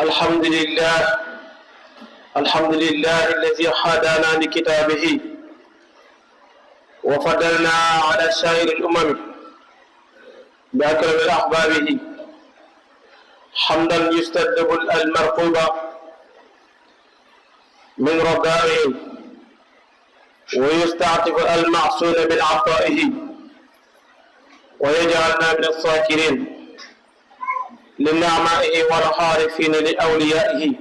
الحمد لله الحمد لله الذي هدانا لكتابه وفضلنا على سائر الأمم بأكرم أحبابه حمدا يستجلب المرقوب من رضائه ويستعطف المعصون من عطائه ويجعلنا من الشاكرين لنعمائه والحارفين لأوليائه.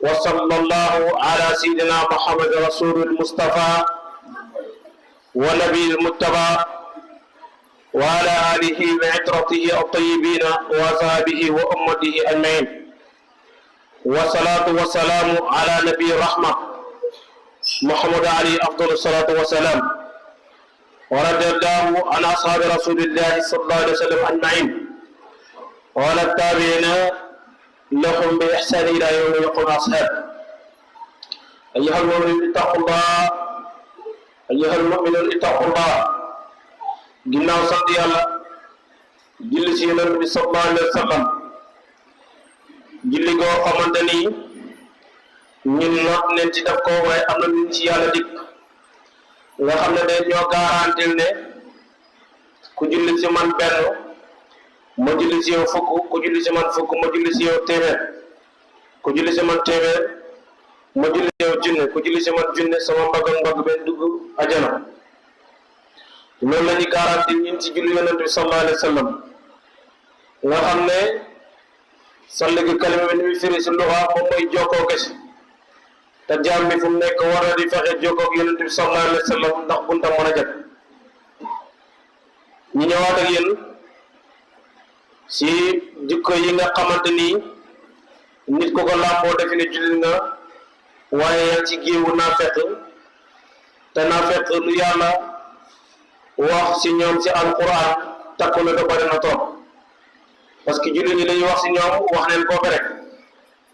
وصلى الله على سيدنا محمد رسول المصطفى ونبي المتبع وعلى آله وعترته الطيبين وصحبه وأمته أجمعين. والصلاة والسلام على نبي الرحمة محمد عليه أفضل الصلاة والسلام ورضي الله عن أصحاب رسول الله صلى الله عليه وسلم أجمعين وعلى التابعين لهم بإحسان إلى يوم يقوم أصحاب. أيها المؤمنون اتقوا الله أيها المؤمنون اتقوا الله. ginnaaw sant yàlla julli si yonent bi sallallahu alayhi wa sallam julli goo xamante ni ñun not leen ci def ko waaye am na ñu ci yàlla dikk nga xam ne day ñoo garantil ne ku julli si man benn ma julli si yow fukk ku julli si man fukk ma julli si yow téeméer ku julli si man téeméer ma julli si yow junne ku julli si man junne sama mbagg ak mbagg benn dugg ajana. loolu la ñu garanti ñun ci julli yonent bi sallallahu alayhi wa sallam nga xam ne salli gi kalima bi ni muy firi si luxa moom mooy jokkoo kese te jaam bi fu mu nekk war na di fexe jokkoo ak yonent bi sallallahu alayhi wa sallam ndax buntam mën a jot. ñu ñëwaat ak yéen si jikko yi nga xamante ni nit ku ko làmboo defe ne jullit nga waaye yaa ci géewu naafeq te naafeq lu yàlla wax si ñoom si alquran takku na da bari na trop parce que jullit ñi dañuy wax si ñoom wax leen koo rek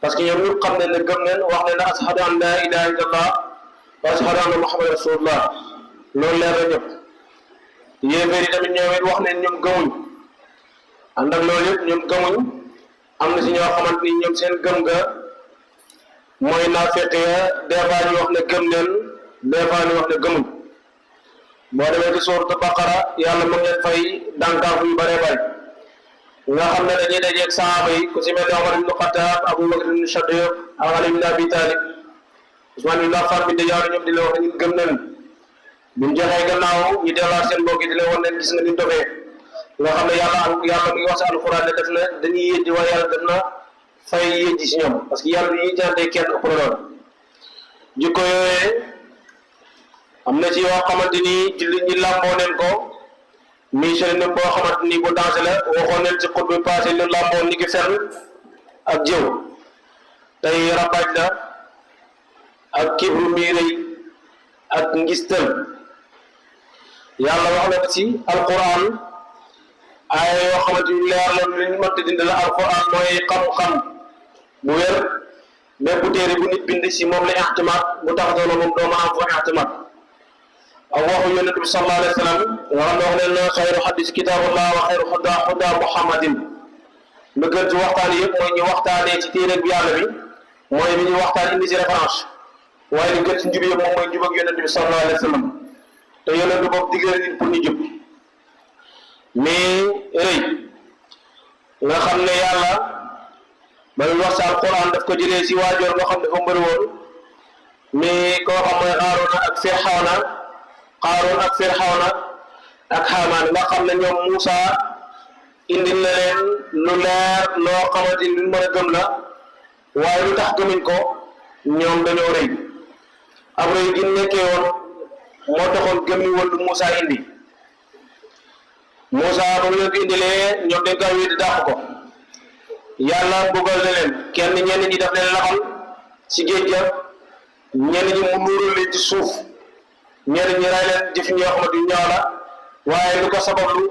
parce que ñoom ñu xam ne gëm leen wax leen ne ashhadu an la ilaha illallah wa ashhadu anna muhammad rasulullah loolu leer na ñëpp. yéeféer yi tamit ñoom it wax leen ñoom gëmuñ ànd ak loolu yëpp ñoom gëmuñ am na si ñoo xamante ni ñoom seen gëm ga mooy naafeq ya des fois ñu wax ne gëm leen des fois ñu wax ne gëmuñ. boo demee ci suuratu Baqara yàlla mu ngi leen fay dànkaafu yu bëree bëri nga xam ne dañuy dajeeg sahaaba yi ku si mel ne Omar ibn Khattab Abu Bakr ibn Shaddiq ak Ali ibn Abi Talib Usmaan ibn Affan bi dajaar ñoom di leen wax ne ñun gëm nañ buñ joxee gannaaw ñu delluwaat seen mbokk yi di leen wan leen gis nga niñ dofee nga xam ne yàlla mu ngi wax si alxuraan ne def na dañuy yéjji waaye yàlla def na fay yéjji si ñoom parce que yàlla bi ñuy jantee kenn ëpp na lool jikko yooyee am na ci yoo xamante ni jullit ñi làmboo neen ko mii seen boo xamante ni bu dansé la waxoon neen ci xut bi passé lu làmboo ni ki fen ak jëw tey rabaaj la ak kibru mii rëy ak ngistal yàlla wax na ko ci alquran aaya yoo xamante ni leer la lu ñu mënta dindi la alquran mooy xam-xam bu wér bépp téere bu nit bind si moom la ixtimaat bu tax doona moom dooma am fa ixtimaat ak waxu yonent bi sallallahu alayhi wa sallam nga xam ne wax leen na xayru xadis kitaabullah wa xayru xuda muhammadin lu gën ci waxtaan yëpp mooy ñu waxtaanee ci téere bi yàlla bi mooy li ñuy waxtaan indi si référence waaye li gën ci njub yëpp moom mooy njub ak yonent bi sallallahu alayhi wa sallam te yonent bi boobu digle nit pour ñu jub mais rëy nga xam ne yàlla ba ñu wax si alquran daf ko jëlee si waajoor nga xam dafa mbëri woon mais koo xam mooy Qaaruun ak Firxawna ak Haamaan nga xam ne ñoom Muusa indil na leen lu leer loo xamante ni lu mën a gëm la waaye lu tax gëmuñ ko ñoom dañoo rëy ab rëy gi nekkee woon moo taxoon gëmmi woon lu Muusa indi Muusa ba mu leen ko indilee ñoom dañ ko wéet dàq ko yàlla bëggal na leen kenn ñenn ñi daf leen laxal ci géej ga ñenn ñi mu nuural leen ci suuf ñenn ñi ray leen jëf ñoo xamante yu ñaaw la waaye lu ko sabablu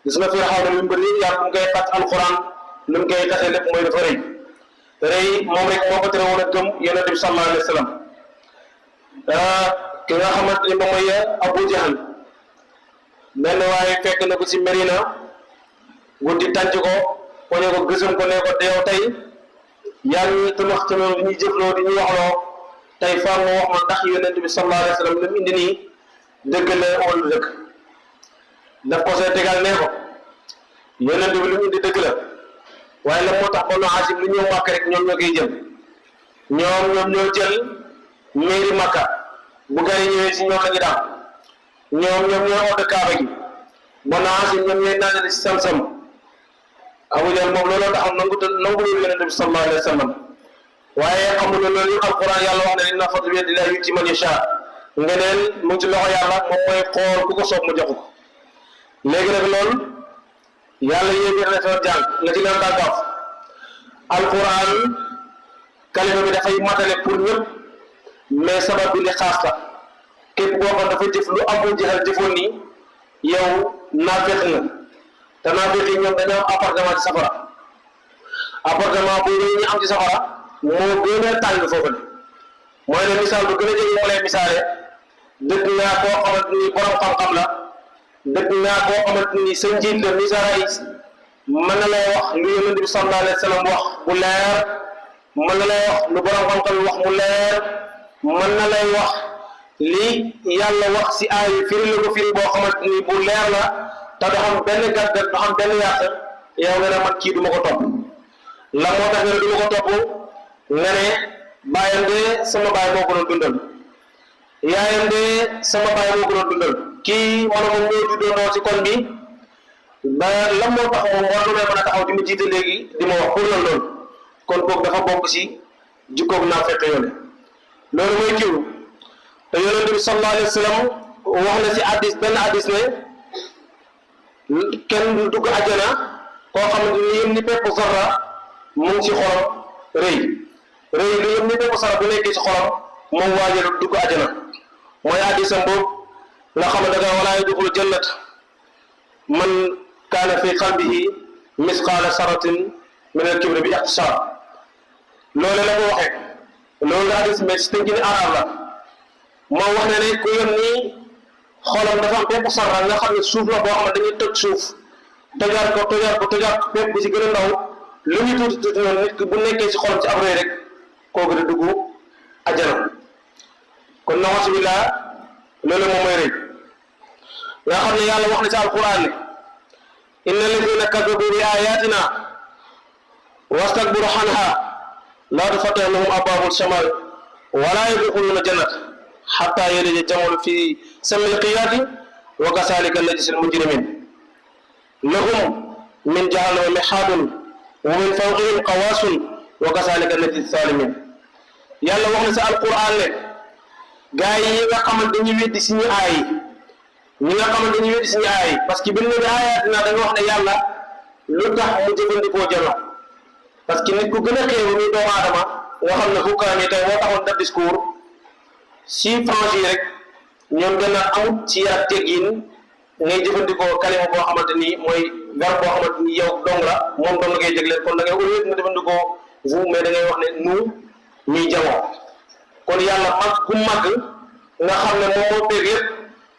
gis nga Firawna lu mu bëri yàlla mu koy xat alquran lu mu koy taxee lépp mooy dafa rëy moom rek moo ko tere woon a gëm yonent bi sallallahu alayhi wa sallam ki nga xamante ni moom mooy Abu Jahl benn waaye fekk na ko ci Medina guddi tànc ko poñe ko gësam ko ne ko deew tey yaa ngi tamax tamit di ñuy jëfloo di ñuy waxloo tey faa moo wax ma ndax yonent bi sallallahu alayhi wa sallam li mu indi nii dëgg la wala dëgg daf ko see tegal nee ko yonent bi li mu indi dëgg la waaye la moo tax Banu Haasim lu ñëw Màkka rek ñoom ñoo koy jël ñoom ñoo jël mairie Màkka bu gars yi ñëwee si ñoom la ñu daal ñoom ñooy odd kaaba gi Banu Haasim ñoom ñooy naanale si sam-sam Abu Jahl moom looloo taxaw nangu yonent bi sallallahu alayhi wa sallam waaye xamul ne loolu alquran yàlla wax ne inna fadla bi yadillahi yu'tiihi man yashaa ngeneen mu ngi ci loxo yàlla moom mooy xool ku ko soob mu jox ko léegi nag loolu yàlla yéegi na fa jàng nga ci leen tàggaaf alquran kalima bi dafay matale pour ñëpp mais sabab bi li xaas la képp koo xam dafa jëf lu Abu Jahl jëfoon nii yow naafeq nga te naafeq yi ñoom dañoo am appartement ci safara appartement bu ñu am ci safara moo gën a tàng foofu la mooy ne misaal bu gën a jege moo lay misaale dëgg naa koo xamante ni borom xam-xam la dëgg naa koo xamante ni sa njiit la ni sa rais mën na lay wax lu yonent bi sallallahu alayhi wa sallam wax bu leer mën na lay wax lu borom xam-xam wax mu leer mën na lay wax li yàlla wax si aay firi la ko firi boo xamante ni bu leer la te du xam benn gàttal du xam benn yàq yow nga ne man kii du ma ko topp la moo tax nga ne du ma ko topp nga ne bàyyam de sama baay moo ko doon dundal yaayam de sama baay moo ko doon dundal kii man moom ñoo juddoo ci koñ bi ba lan moo tax moom war na may mën a taxaw di ma jiite léegi di ma wax pour lan loolu kon boog dafa bokk si jikkoog naa fekk yoone loolu mooy kiw te yonent bi sallallahu alayhi wa sallam wax na si hadis benn hadis ne kenn du dugg àjjana koo xamante ni yëm ni pepp zarra mu ngi si xolam rëy lu yëm ni pepp zarra bu nekkee si xolam moom waajal dugg àjjana mooy hadisam boobu nga xam ne da nga walaa yadxulu jannat man kaana fi qalbihi misqaala saratin min al kibri bi ixtisaar loolu la ko waxee loolu la hadis mais si tënkini arab la moo wax ne ne ku yem nii xolam dafa am pepp sarra nga xam ne suuf la boo xam ne dañuy toj suuf tojaat ko pepp bi si gën a ndaw lu ñu tuuti noonu nit ki bu nekkee si xolam ci ab rëy rek kooku di dugg ajana kon naxasubillah loolu moom mooy rëy nga xam ne yàlla wax na ci alquran ne inna alladina kadabu bi ayatina wastakbaru anha laa tufattahu lahum abwaabul samaa wala yadxuluuna jannata xatta yalija jamalu fi sammil xiyaati wa kazaalika najzil mujrimiin lahum min jahannama mihaadun wa min fawqihim qawaasun wa kazaalika najzi zaalimiin yàlla wax na ci alquran ne gaa yi nga xamante dañuy weddi suñu aay ñi nga xamante dañuy weddi suñu aay parce que bi ñu ne aayaatina dañu wax ne yàlla lu tax mu jëfandikoo jano parce que nit ku gën a xeebu muy doomu aadama nga xam ne fukkaan yi tey boo taxoon def discours si France yi rek ñoom gën a amut ci yar teggin ngay jëfandikoo kalima boo xamante ni mooy verbe boo xamante ni yow dong la moom dong la koy jégleel kon da ngay au lieu nga jëfandikoo vous mais da ngay wax ne nous ñuy jamoo kon yàlla mag ku mag nga xam ne moom moo péeg yëpp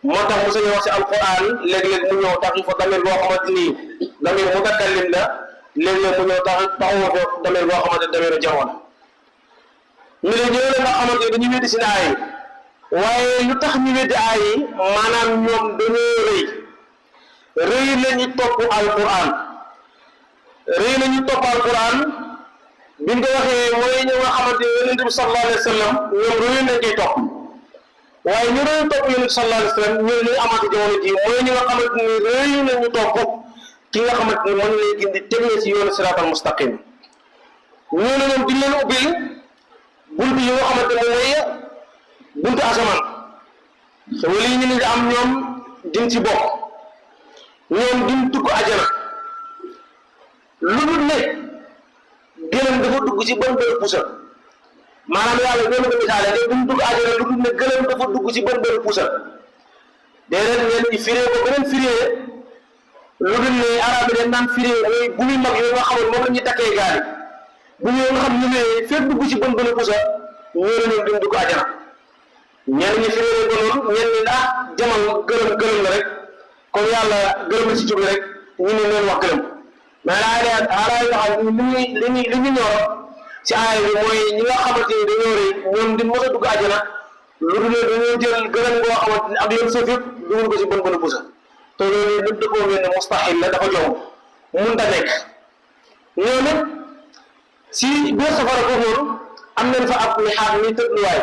moo tax mu sañoo wax si alquran léeg-léeg mu ñëw tax fa damir boo xamante ni damir mutakallim la léeg-léeg mu ñëw taxawoo fa damir boo xamante damiru jamoo la ñu ne ñëw la nga xamante ne dañuy weddi si aay yi waaye lu tax ñu weddi aay yi maanaam ñoom dañoo rëy lañu topp alquran biñ ko waxee mooy ñu nga xamante ne yonent bi sallallahu alayhi wa sallam ñoom rëy nañ koy topp waaye ñu rëy topp yonent bi sallallahu alayhi wa sallam ñooy ñu amati jamono ji mooy ñi nga xamante ni rëy nañu topp ki nga xamante ni mën lay gindi teg na si yoonu siraatal mustaqim ñoo ne ñoom diñ leen ubbil buntu yi nga xamante ne mooy buntu asamaan wala yi ñu ne am ñoom diñ ci bokk ñoom diñ dugg ajana lu dul ne gëlëm dafa dugg ci bën bën pusa maanaam yàlla loolu ko misaale ne duñ dugg ajana lu dul ne gëlëm dafa dugg ci bën bën pusa déedéet ngeen ñi firee ko beneen firee lu dul ne arab yi dañ naan firee mooy bu muy mag yooyu nga xamoon moom la ñuy takkee gaali bu ñu nga xam ñu ne fekk dugg ci bën bën pusa ñoo ne ñoom duñ dugg ajana ñenn ñi firee ko noonu ñenn ñi jamal gëlëm la rek comme yàlla gërëm la ci jóge rek ñu ne leen wax gërëm mais aaya li ñu ñor ci aaya bi mooy ñi nga xamante ni dañoo rëy ñoom di mos a dugg àjjana lu dul dañoo jël gërëm boo xamante ni ak leen suuf yëpp dugal ko ci bën bënu pusa te loolu lépp dëppoo ngeen ne mustahil la dafa jomb mun ta nekk ñoom it si biir safara foofu noonu am nañ fa ab mixaat mi tëdluwaay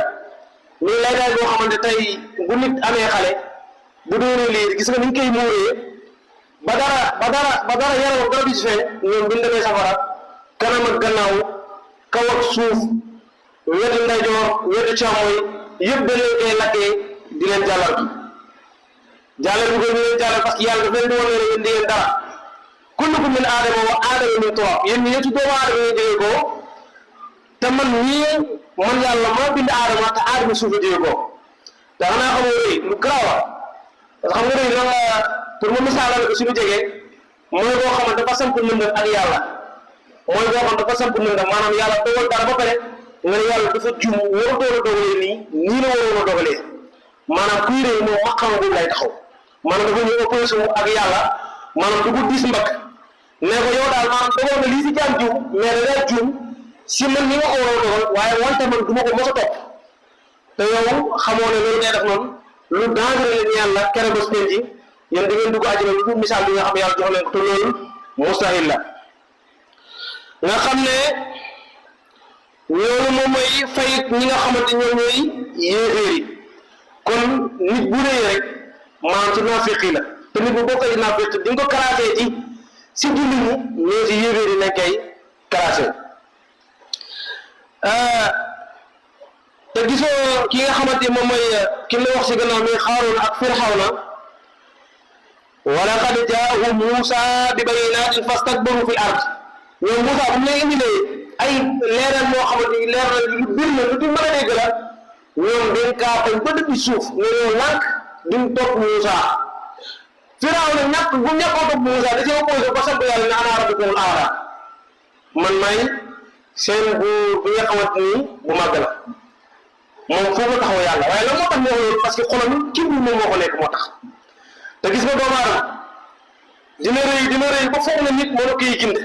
nii lay daal boo xamante tey bu nit amee xale bu doonee lii gis nga ni ñu koy muuree ba dara yaramam dara du ci feeñ ñoom bu ñu demee safara kanam ak gannaaw kaw ak suuf wetu ndeyjoor wetu càmmooñ yëpp dañ leen koy lakkee di leen jàllal bu ko ñu leen jàllal parce que yàlla daf leen di wane ne yéen di ngeen dara kullukum min aadama wa aadama min turaab yéen ñi ci doomu aadama yi jógee ko te man yàlla maa bind aadama te aadama suuf a jógee ko te xanaa xamoo rëy lu garaaw parce que xam nga rëy lan la pour ma misaalal ko suñu jegee mooy boo xamante dafa samp ndëndam ak yàlla mooy boo xam dafa samp ndëndam maanaam yàlla dogal dara ba pare nga ne yàlla dafa juum waru doon a dogalee nii la waroon a dogalee maanaam kuy rëy moom maqam boobu lay taxaw maanaam dafa ñëw opposition ak yàlla maanaam du ko diis mbagg ne ko yow daal maanaam dogal nga lii si jaam jiw mais da ngay juum si man ni nga ko waroon a dogal waaye wante man du ma ko mos a topp te yow xamoo ne loolu ngay def noonu lu dangereux la ñaan la kere bés penc yéen da ngeen dugg àjjana lu dul misaal bi nga xam yàlla jox leen ko te loolu mustahil la nga xam ne loolu moom mooy fayit ñi nga xamante ñoom ñooy yéeféer yi kon nit bu rëy rek maanaam ci naafiq yi la te nit bu bokkee naafiq di nga ko karaasee ci si julli ñi ñoo si yéeféer yi nekkay karaasee te gisoo ki nga xamante moom mooy ki la wax si gannaaw mi Xaaruun ak Firawna wa laqad jaa'ahum Muusaa bi bayyinaatin fastakbaru fi ard ñoom Muusaa bu mu leen indilee ay leeral moo xamante ni leeral lu bir la lu di mën a dégg la ñoom dañ kaa bañ ba dëppi suuf ne ñoo lànk duñ topp Muusaa Firawna bu ñàkkoo topp Muusaa da ci opposé ba sant yàlla ne ana rabbukumul a'laa man may seen buur bi nga xamante ni bu màgg la moom foofu taxaw yàlla waaye la moo tax moo loolu parce que xolam ci biir moom moo ko nekk moo tax te gis nga doomu aadama dina rëy ba foog na nit moo la koy ginde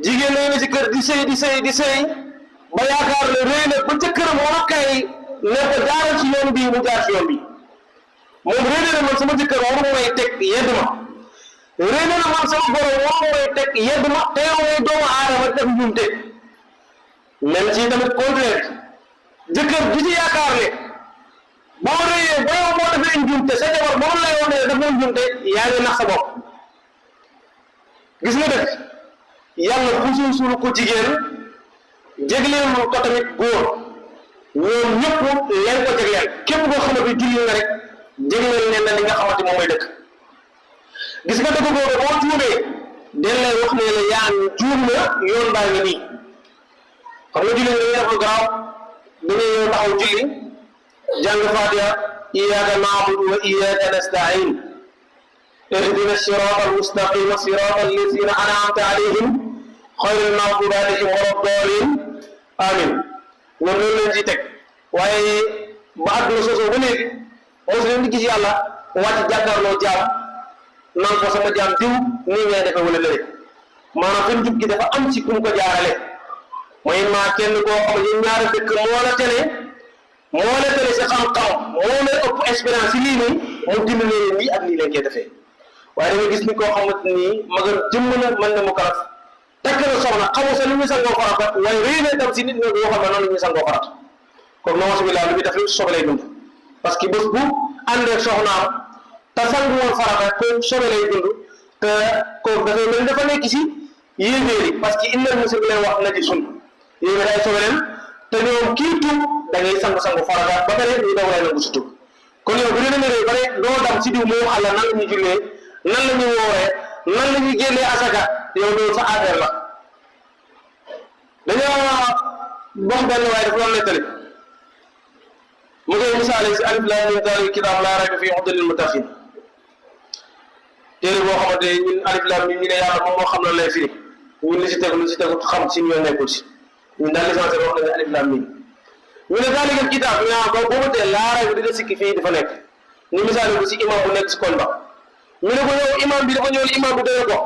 jigéen ñi ne ci kër di sëy ba yaakaar ne rëy na ba ca këram moo kay ne ko jaaral ci yoon bii mu jaar ci yoon bi moom rëy na man sama jëkkër waru may teg yedd ma rëy na man sama borom waru may teg yedd ma te yow ngay doomu aadama def njuumte même ci tamit contraire jëkkër ji ci yaakaar ne boo rëyee ba yow boo defee njuumte sa jabar moom lay wax ne dafa njuumte yaa ngi nax sa bopp gis nga def yàlla xusuusul ko jigéen jégleen ko tamit góor ñoom ñëpp leen ko jégleel képp koo xamante julli nga rek jégleel leen na li nga xamante moom mooy dëkk gis nga dëkk boobu boo juumee den lay wax ne la yaa juum na yoon baa ngi nii xam nga julli dañuy def lu garaaw dañuy ñëw taxaw julli jàng Faatiha iyyaaka na'budu wa iyyaaka nasta'iin ihdina siraata al-mustaqiima siraata allaziina an'amta alayhim xayril maghduubi alayhim wa lad-daalliin amiin ñoom loolu leen ciy teg waaye ba àdduna soosoo ba léegi mosu leen di gis yàlla wàcc jàkkaarloo jaam naan ko sama jaam diw nii ngay defee wala lële maanaam fen jub gi dafa am ci kum ko jaarale mooy maa kenn koo xam ne ñaari dëkk moo la tele si xam-xam moo la ëpp expérience yi lii nii mu dimbali leen nii ak lii leen koy defee waaye da nga gis ni koo xamante ni magal jëmm na mën na mu karaf takk na soxna xamu sa lu ñu sangoo farata waaye réy na tam si nit ñoo xam ne noonu la ñuy sangoo farata kon noosu bi laa lu bi def lu sobe lay dund parce que bés bu àndee soxnaam te sangu woon farata ko sobe lay dund te kooku dafay mel dafa nekk si yéegéeri parce que innal muslimina wax na ci sun yéegéeri ay sobe leen te ñoom kii tuub da ngay sangu farata ba pare ñu doog lay nangu si tuub kon yow bu dee ne ba ne doo dam si diw moo wax la nan la ñuy jullee nan la ñuy wooree nan la ñuy génnee asaka yow loolu sa affaire la dañoo wax benn waaye dafa doon nettali mu koy misaale si alif laam miim zaalika kitaab laa rayba fiihi hudan lil muttaqiin téere boo xamante ñun alif laam miim ñu ne yàlla moom moo xam na lay firi ñun li si tegu xam si ñoo nekkul si ñun daal licencié wax nañu alif laam miim ñu ne zaalika kitaab ñu naan boobu tee laa rayba dina sikki fii dafa nekk ñu misaale ko si imam bu nekk si koñ ba ñu ne ko yow imam bi dafa ñëw imam bi doyoo ko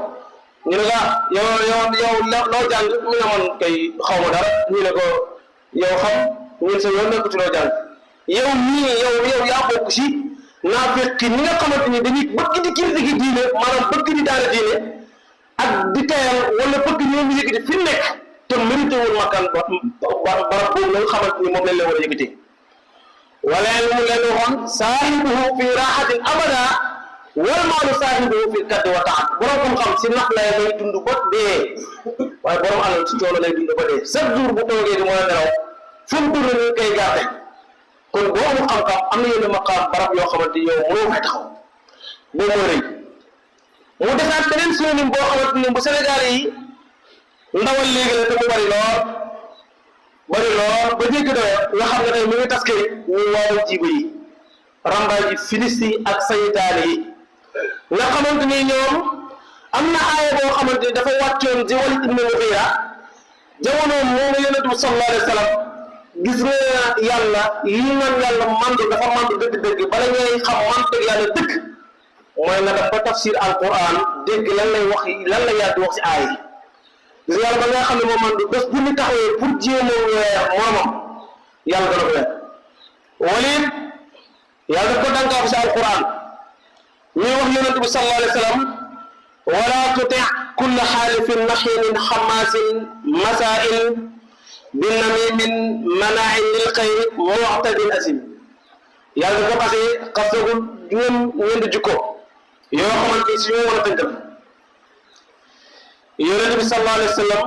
ñu ne ko yow loo jàng mu ne man kay xaw ma dara ñu ne ko yow xam ñun sa yoon nekk ci loo jàng yow mii yow yaa bokk si naafeq ñi nga xamante ni dañuy bëgg di critiquer diine maanaam bëgg di daal diine ak di tayal wala bëgg ñoo ñu yëkkati fi nekk te mérité wul makkaan barab boobu la nga xamante ni moom lañ la war a yëkkati wala mu leen waxoon saahibuhu fi raaxatin abada wal maalu saahibuhu fi kaddi wa taat borom xam-xam si nax lay lay dund ba dee waaye borom alal si coono lay dund ba dee chaque jour bu toogee di mën a nelaw fu mu dund ñu koy gàtte kon boo amul xam-xam am na yenn maqaam barab yoo xamante ni yow mënoo fay taxaw boo mooy rëy mu defaat beneen synonyme boo xamante ni bu Sénégal yi ndawal léegi la te mu bari lool ba jéggi doyo nga xam ne tey mu ngi taskari ñu waaw jiba yi rambaay ji filiste yi ak saytaane yi nga xamante ni ñoom am na aaya boo xamante ni dafa wàccoon ci Walid ibn Mughira jamono moom yonent bi sallallahu alayhi wa sallam gis nga yàlla yi naan yàlla mandu dafa mandu dëgg-dëgg bala ngay xam mandu yàlla dëgg mooy nga def ba tafsir alquran dégg lan lay wax lan la yàlla di wax ci aay yi gis nga yàlla ba nga xam ne moom mandu bés bu ñu taxawee pour jéem a weer moomam yàlla dana ko weer Walid yàlla daf ko dànkaafu ci alquran ñuy wax yonent bi sallallahu alayhi wa sallam wala tuti kulla xaalifin maxiinin xamaasin masaa'in binamimin manaain lil xayri mu'tadin asim yàlla dafa passé xasagul ñeent jikko yoo xamante si ñoo war a tënkal yonent bi sallallahu alayhi wa sallam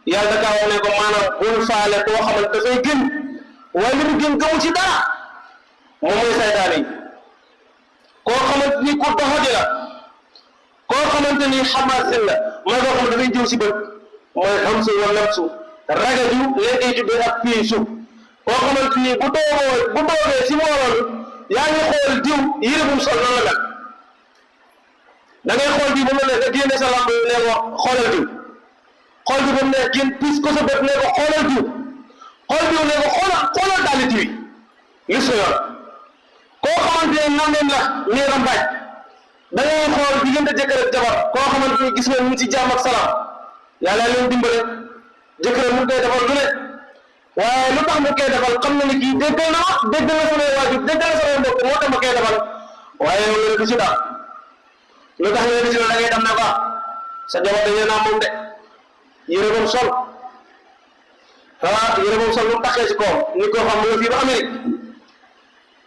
yàlla da kaa wax ne ko maanaam bul faale koo xamante dafay gën waaye li mu gën gëmu ci dara moom mooy saytaane yi koo xamante ni ku doxadi la koo xamante ni xamaasin la mooy koo xamante dafay jëw si bët mooy xam su wala nafsu ragaju leen ay tuddee ak piisu koo xamante ni bu toogee si mbooloo yaa ngi xool diw yére bu mu sol noonu la mel da ngay xool diw ba mu ne nga génne sa lamb ne ko xoolal diw xool diw ba mu ne génn piis ko sa bët ne ko xoolal diw xool diw ne ko xoolal daali diw yi li yoon koo xamante ne nangeen la nii rambaaj da ngay xool diggante jëkkër ak jabar koo xamante ni gis nga mu ci jàmm ak salaam yàlla leen dimbale jëkkër mu koy defal lu ne waaye lu tax mu koy defal xam na ni kii déggal na sama waajur déggal na sama mbokk moo tax ma koy defal waaye yow nga ne du ci daal lu tax nga ne du ci daal da ngay dem ne ko sa jabar dañu naa moom de yére bam sol yére bam sol lu mu taxee ci kawam ni ko xam mu nga fii ba Amérique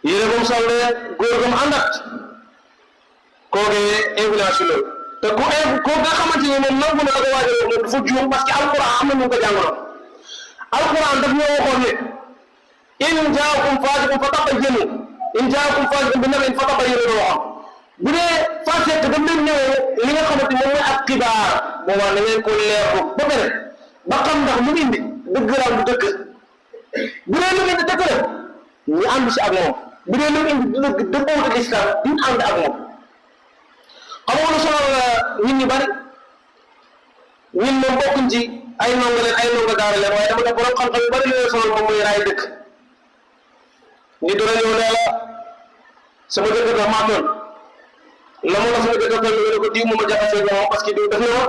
yére bam sol de góor gam àndat koogee influence loolu te ku nga xamante ni moom nangu na la ko waajal moom dafa juum parce que alquran am na ñu ko jàngaloon alquran daf ñoo waxoon ne in jaakum faasiqun fatabayyanu in jaakum faasiqun bi naba'in fatabayyanu la waxoon bu dee fasiq daf leen ñëwee li nga xamante moom mooy ak xibaar boobaa na ngeen ko leerlu ba pare ba xam ndax mu indi dëgg la du dëgg bu dee lu indi dëgg la ñu ànd si ak moom bu dee lu indi dëgg dëppoo ak islam duñ ànd ak moom xam nga lu sonal nit ñi bari ñun moom bokkuñ ci ay ndongo leen ay ndongo daara leen waaye dama ne borom xam-xam yu bari li leen sonal moom mooy raay dëkk ni dara ñëw nee la sama dëkk dafa maa toll la mu la sama dëkk toll nga ne ko diw moom a jaxasee moom parce que diw daf ne ma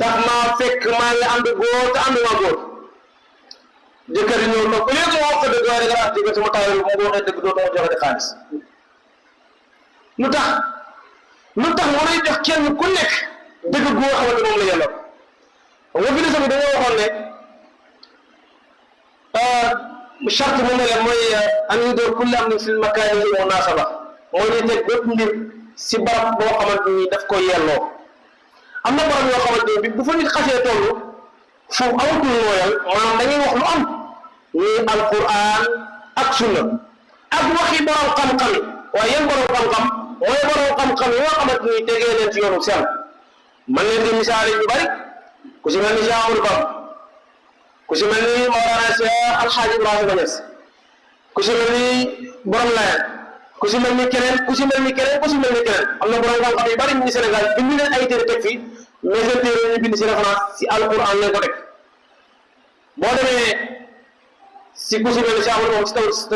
daf maa fekk maa ngi ànd góor te ànduma góor jëkkër yi ñëw toog ba léegi wax ko dëgg waaye da nga ah jëkkër sama taawee bu ma ko waxee dëgg dootuma joxe di xaalis lu tax war a jox kenn ku nekk dëgg gu nga xamante moom la yelloo nga philosophie bi dañoo waxoon ne charte mu ne la mooy an yudoor kulli amrin fil makaani al munaasaba mooy ñu teg bépp mbir si barab boo xamante ni daf ko yelloo am na barab yoo xamante ni bu fa nit xasee toll foofu amatul nooyal maanaam dañuy wax lu am ñuy alquran ak sunna ak waxi borom xam-xam yi waaye yéen borom xam-xam mooy borom xam-xam yoo xamante ni tegee leen ci yoonu sell man leen di misaale yu bari ku si mel ni Cheikh Amadou Bamba ku si mel ni Mawlana Cheikh Alxaaji Ibrahima Niass ku si mel ni borom Layeen ku si mel ni keneen am na borom xam-xam yu bari ñu ngi Sénégal bind leen ay téere teg fii mais seen téere ñu bind si référence si alquran lañ ko teg boo demee si ku si mel ni Cheikh Amadou Bamba si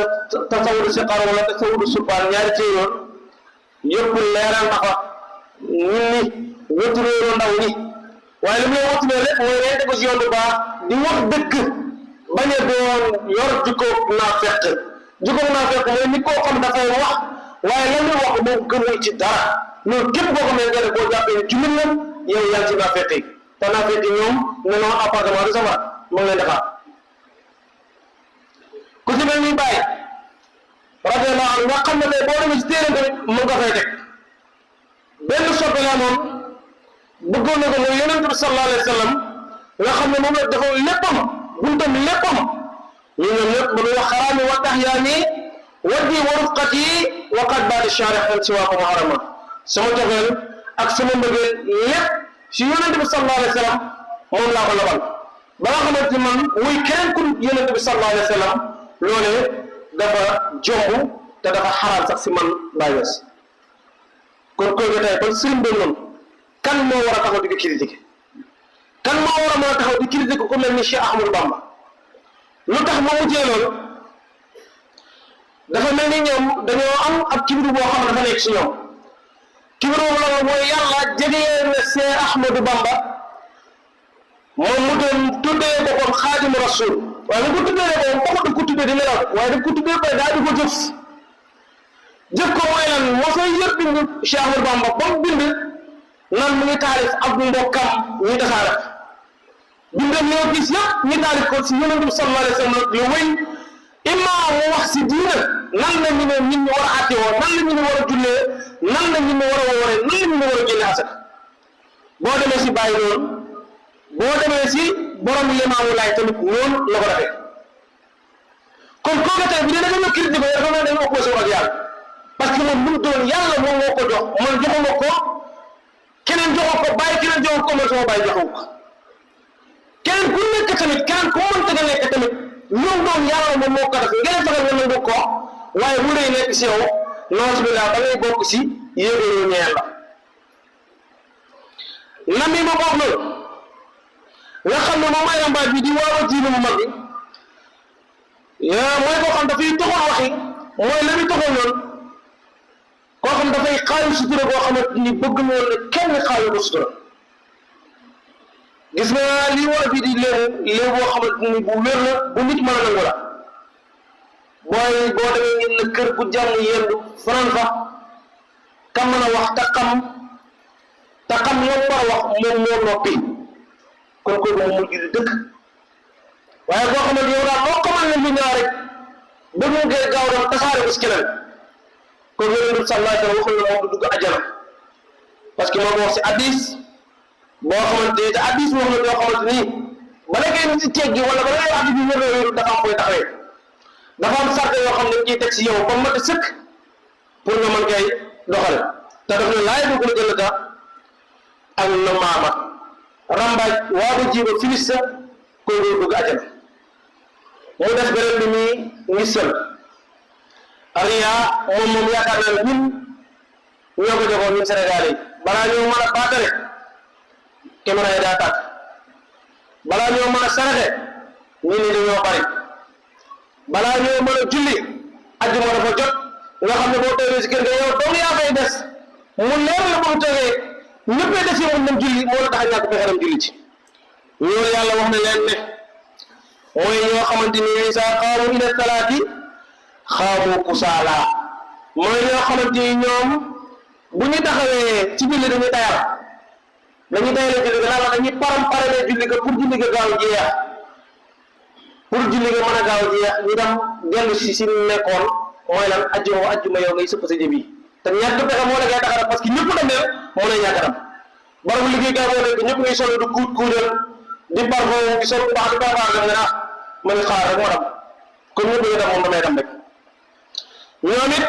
tasawudu siqaar wala tasawudu subaan ñaari téere yoon yëpp leeral na fa ñun ni wéturóoru ndaw ñi waaye li mu lay wattu lépp mooy rente ko si yoon bu baax di wax dëgg bañ a doon yor jikkoog naafeq jikkoog naafeq mooy nit koo xam dafay wax waaye lan la wax moom gëmul ci dara loolu képp koo xam ne nga ne boo jàppee ne jullit la yow yaa ngi ci naafeq yi te naafeq yi ñoom ne noonu appartement du safara mu ngi leen defar ku ci mel ni Baye radiyallahu anhu nga xam ne tey boo demee ci téere tamit mu nga fay teg benn soppe la moom bëggoon na ko mooy yonent bi sallallahu alayhi wa sallam nga xam ne moom la dafa léppam buntam léppam ñu ñoom ñëpp ba muy wax xaraami wa tahyaani waddi wa rufqati wa qad baada shaarih an siwaakum harama sama cofeel ak sama mbëggeel lépp si yonent bi sallallahu alayhi wa sallam moom laa ko labal ba nga xamante ni man muy keneen ku yonent bi sallallahu alayhi wa sallam loolee dafa jomb te dafa xaraam sax si man Baye Niass kon koy tey kon sëriñ bi noonu kan moo war a taxaw di ko critiquer kan moo war a mën a taxaw di critiquer ku mel ni Cheikh Ahmadou Bamba lu tax ma mujjee loolu dafa mel ni ñoom dañoo am ab kibir boo xam ne dafa nekk si ñoom kibir boobu la mooy yàlla jegee na Cheikh Ahmadou Bamba moom mu doon tuddee boppam xaadimu rasul waaye bu ko tuddee boppam kooku daf ko tuddee di nelaw waaye daf ko tuddee koy daal di ko jëf ko mooy lan moo fay yëpp bind Cheikh Ahmadou Bamba ba mu bind nan mu ngi taarif ak mbokkam ñuy tasaare bindam ñoo gis yëpp ñu taarif ko si yonent bi sallallahu alayhi wa sallam lu wéy imma mu wax si diina nan la ñu ne nit ñi war a àtte woo nan la ñu ne war a jullee nan la ñu ne war a wooree nan la ñu ne war a génne asaka boo demee si bàyyi noonu boo demee si borom Limaamu Laay tamit noonu la ko defee kon kooku tey bu dee dafa ñëw critique ko dafa mel ne dañu opposé wu ak yàlla parce que moom lu mu doon yàlla moom moo ko jox man joxuma ko keneen joxu ko bàyyi keneen joxu ko man sama bàyyi joxu ko keneen ku nekk tamit keneen ku mënta nga nekk tamit ñoom doon yàlla moom moo ko def ngeen fexe nga nangu ko waaye bu dee nekk si yow noos bi laa ba ngay bokk si yéegoo ñeel la nam yi ma bokk loolu nga xam ne moom ay rambaaj bi di waaw a jiiba mu mag bi mooy koo xam dafay toxal waxi mooy la muy toxal noonu koo xam dafay xaayu sutura boo xamante ni bëgg noonu ne kenn xaayu ko sutura gis nga lii war a fii di léew boo xamante ni bu wér la bu nit mën a nangu la booy boo demee ngeen na kër gu jàmm yendu fanaan fa ka mën a wax te xam ñoom war a wax moom moo noppi kon kooku moom mujj di dëkk waaye boo xamante yow daal moo xamal ne lu ñaaw rek ba mu ngee gaaw dem tasaare ko si keneen kon yonent bi sallallahu alayhi wa sallam waxul ne moom du dugg ajjana parce que moom wax si addis boo xamante te addis wax na yoo xamante nii bala ngay nit ci teggi wala bala ngay wax bi wér na wéru dafa am koy taxawee dafa am sarte yoo xam ne ciy teg si yow ba mat sëkk pour nga mën koy doxale te daf ne laay bëgg la jël ta ak na maama rambaaj waa ba jiiba filis sa koy doo dugg ajjana mu des beneen bi muy ngisal ariya moom yaakaar naa ne ñun ñoo ko joxoon ñun Sénégal yi balaa ñoo mën a baatare caméra yi daa tàkk balaa ñoo mën a saraxe ñun ñi dañoo bari balaa ñoo mën a julli ajjuma dafa jot nga xam ne boo toogee si kër ga yow dong yaa fay des mu leer la bu mu toogee ñëppee des yow dem julli moo la tax a ñàkk fexe dem julli ci ñoo yàlla wax ne leen ne mooy ñoo xamante ni saa xaamu ila salaati xaamu kusaala mooy ñoo xamante ni ñoom bu ñu taxawee ci julli dañuy tayal julli gannaaw dañuy param-parale julli ga pour julli ga gaaw jeex mën a gaaw jeex ñu dem dellu si nekkoon mooy lan ajjuma yow ngay sëpp sa jëb yi te ñàkk pexe moo la ngay tax a parce que ñëpp dem ne moo lay ñàkk a dem barabu liggéeykaay moo nekk ñëpp ngay solo du kuudal di parfum di solo baax di baax nga ne man xaar rek moo dem kon ñëpp ñu dem moom damay dem rek ñoom it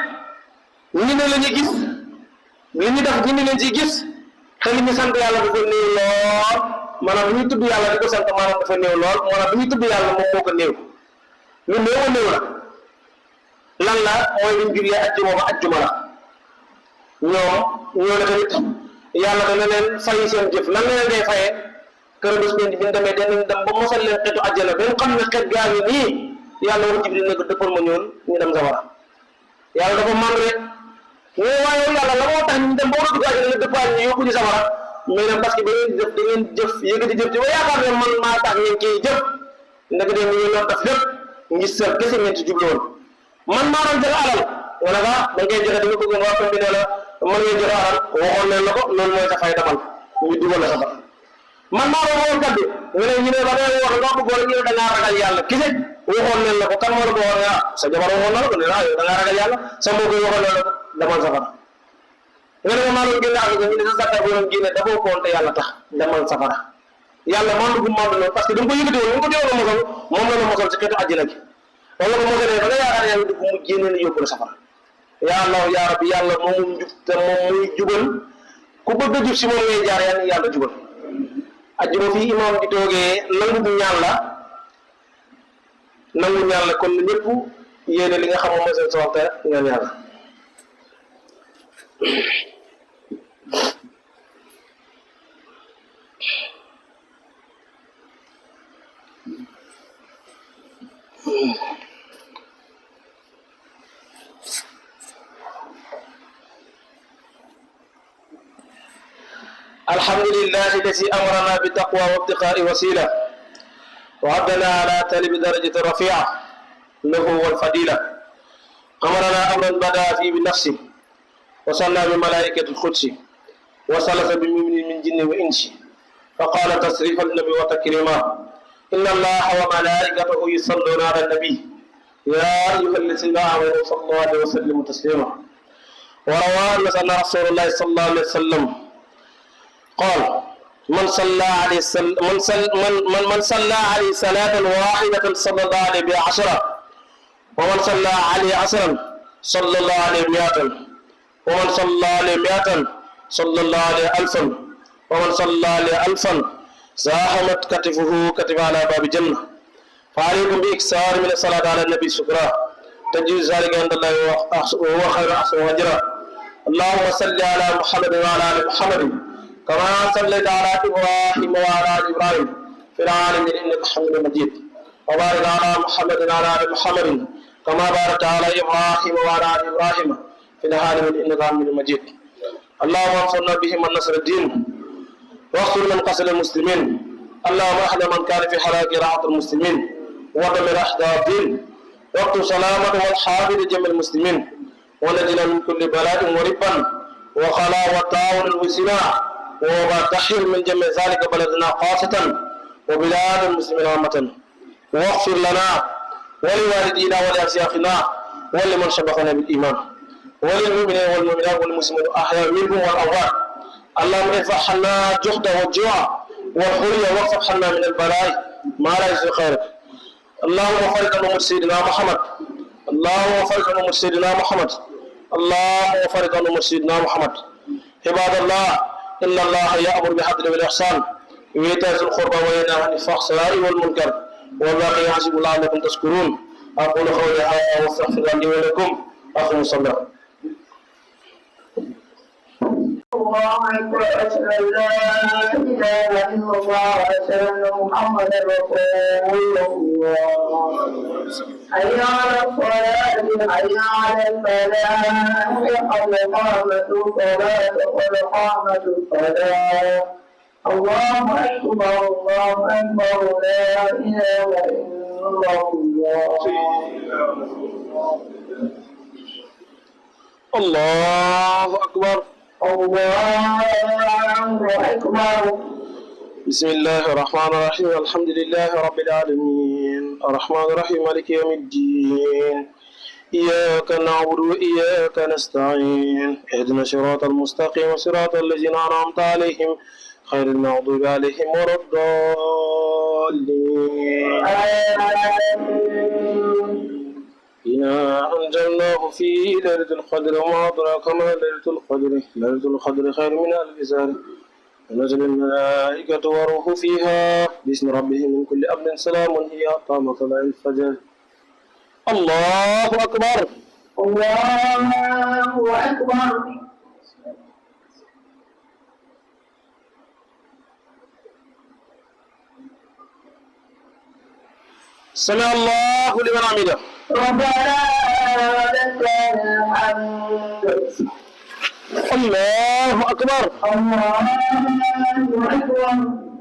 ñu ne la ñu gis li ñu def ñu ne leen ciy gis te li ñu sant yàlla dafa néew lool maanaam bu ñuy tudd yàlla di ko sant maanaam dafa néew lool maanaam bu ñuy tudd yàlla moom moo ko néew lu néew a néew la lan la mooy luñ jullee ajjuma ba ajjuma la ñoo ne tamit yàlla dana leen fay seen jëf lan la leen day fayee kër bés bi ñu demee danañ dem ba mosal leen xeetu àjjana ba nga xam ne xeet gaa ngi nii yàlla war Jibril ne ko dëppal ma ñoon ñu dem sawara yàlla dafa man rek waaye yàlla la moo tax ñu dem ba war a dugg àjjana ne dëppal ñu yóbbu ñu sawara mais nag parce que ba ngeen jëf da ngeen jëf yëkkati jëf ci ba yaakaar ne man maa tax ngeen kii jëf ndek de ñu doon def lépp ngir sel kese ngeen ci jubloon man maa doon joxe alal wala ba ngay joxe da nga bëggoon waa bi ne la man ngay joxe alal waxoon leen la ko loolu mooy sa fay damal ñu dugal la sa ba man maa doon woon kaddu nga ne ñu ne ba ngay wax nga bëggoon ñu da ngaa ragal yàlla kese waxoon leen la ko kan moo la ko waxoon sa jabar waxoon na la ko ne da ngaa ragal yàlla sa mbokk yi waxoon leen la ko damal safara nga ne maa doon génne ak ñu ne sa zakka bu doon génne dafa ko te yàlla tax demal safara yàlla mandu gu mandu la parce que da nga ko yëkkati woon nga ko joxoon mosal moom la mosal ci xeetu àjjana gi wala ko mosalee ba nga yaakaar yàlla dugg mu génne la yóbbu la safara ya allah ya rabbi yàlla moom njub te moom muy jubal ku bëgg a jub si moom ngay jaar yàlla jubal ajjuma fii imam di toogee nangu ñaan la kon ñëpp yéene li nga xam mooy seen soxte ñaan yàlla الحمد لله الذي أمرنا بالتقوى وابتغاء وسيلة وعدنا على طلب درجة رفيعة له والفضيلة أمرنا أمرا بدأ فيه بنفسه وصلى بملائكة القدس وثلث بمؤمن من جن وإنس فقال تصريفا النبي وتكريما إن الله وملائكته يصلون على النبي يا أيها الذين آمنوا صلى الله عليه وسلم تسليما وروى أن رسول الله صلى الله عليه وسلم قال من صلى عليه صلاة واحدة صلى الله عليه بها 10 ومن صلى عليه 10 صلى الله عليه 100 ومن صلى عليه 100 صلى الله عليه 1000 ومن صلى عليه 1000 زاحمت كتفه كتف على باب الجنة فعليكم بإكثار من الصلاة على النبي شكرا تجوز ذلك عند الله وهو خير أحسن وأجرا اللهم صل على محمد وعلى آل محمد كما صليت على إبراهيم وعلى آل إبراهيم في العالمين إنك حميد مجيد وبارك على محمد وعلى آل محمد كما باركت على إبراهيم وعلى آل إبراهيم في العالمين إنك حميد مجيد اللهم انصرنا بهم من نصر الدين واغفر من قتل المسلمين اللهم احد من كان في حلاك راحة المسلمين ودمر أحداث الدين واكتب سلامة والحافظ جميع المسلمين ونجنا من كل بلاء وربا وخلاء وطاعون وسناء وتحير من جميع ذلك بلدنا خاصة وبلاد المسلمين عامة واغفر لنا ولوالدينا ولأشياخنا ولمن سبقنا بالإيمان وللمؤمنين والمؤمنات والمسلمين الأحياء منهم والأموات اللهم ارفع عنا الجهد والجوع والحرية واصرف عنا من البلاء ما لا يجزي خيرك اللهم فرج عن سيدنا محمد اللهم فرج عن سيدنا محمد اللهم فرج عن سيدنا محمد عباد الله إن الله يأمر بالعدل والإحسان وإيتاء ذي القربى وينهى عن الفحشاء والمنكر والبغي يعظكم لعلكم تشكرون أقول قولي هذا وأستغفر الله لي ولكم أقم الصلاة الله أكبر أشهد أن لا إله إلا الله وأشهد أن محمدا رسول الله حي على الصلاة حي على الفلاح قد قامت الصلاة قد قامت الصلاة الله أكبر الله أكبر لا إله إلا الله الله أكبر الله أكبر بسم الله الرحمن الرحيم الحمد لله رب العالمين الرحمن الرحيم مالك يوم الدين إياك نعبد وإياك نستعين اهدنا الصراط المستقيم صراط الذين أنعمت عليهم غير المغضوب عليهم ولا الضالين إنا أنزلناه في ليلة القدر وما أدراك ما ليلة القدر ليلة القدر خير من ألف شهر ونزل الملائكة والروح فيها باسم ربهم من كل أمر سلام هي حتى مطلع الفجر الله أكبر الله أكبر سمع الله لمن حمده ربنا لك الحمد الله أكبر. الله أكبر.